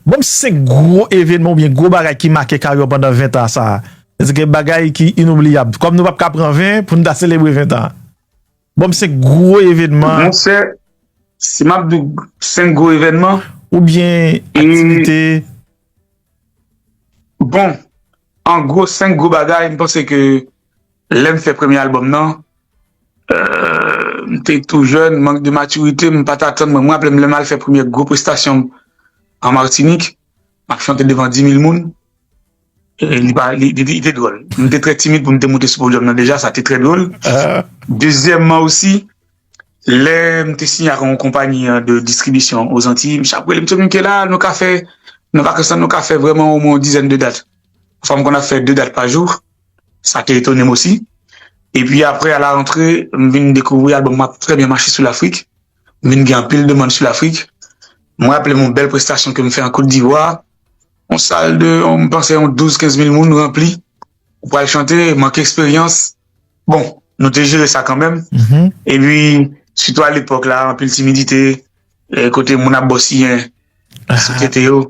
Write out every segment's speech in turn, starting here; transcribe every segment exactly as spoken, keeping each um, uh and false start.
Ban m senk gwo evènman oubyen gwo bagay ki make karyè w pandan ven tan sa a. Èske bagay ki inoubliyab? Kòm nou p ap ka pran ven pou n ta selebre ven tan. Ban m senk gwo evènman. Monchè, si m ap di w senk gwo evènman, oubyen aktivite. Bon, an gwo, senk gwo bagay, m panse ke lè m fè premye albòm nan, euh, m te tou jèn, mank de matirite, m pa t atann mwen. Mwen raple m lè m al fè premye gwo prestasyon m an Matinik, m ap chante devan dis mil moun. E li pa, li, li, li te dwòl. M te trè timid pou m te moute sou podyòm nan deja, sa te trè dwòl. Dezyèmman osi, lè m te siyen ak yon konpayi, euh, de distribisyon Ozantiy, misye ap rele m, "Misye Mike la, nou ka fè, nan vakans lan, nou ka fè vrèman omwen yon dizèn de dat." Pafwa, m konn ap fè de dat pa jou. Sa te etone m osi. Epi apre, a la rantre, m vin dekouvri albòm mwen ap trè byen mache sou Lafrik. M vin gen anpil demann sou Lafrik. Mwen raple m yon bèl prestasyon ke m fè an Kot Divwa. Yon sal de, m panse yon douz, kenz mil moun ranpli. Ou pral chante, manke eksperyans. Bon, nou te jere sa kanmenm. Epi, sitou alepòk la, anpil timidite, eh, kote moun ap ba w siyen sou tete yo.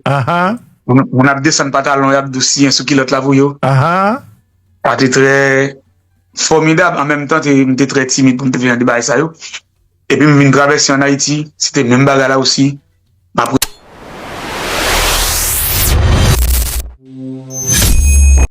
Moun, moun ap desann pantalon, y ap di w siyen sou kilòt la pou yo. Sa te trè fòmidab. An menm tan, te, m te trè timid pou m te vin nan de bagay sa yo. Epi m vin travèse ann Ayiti, se te menm bagay la osi.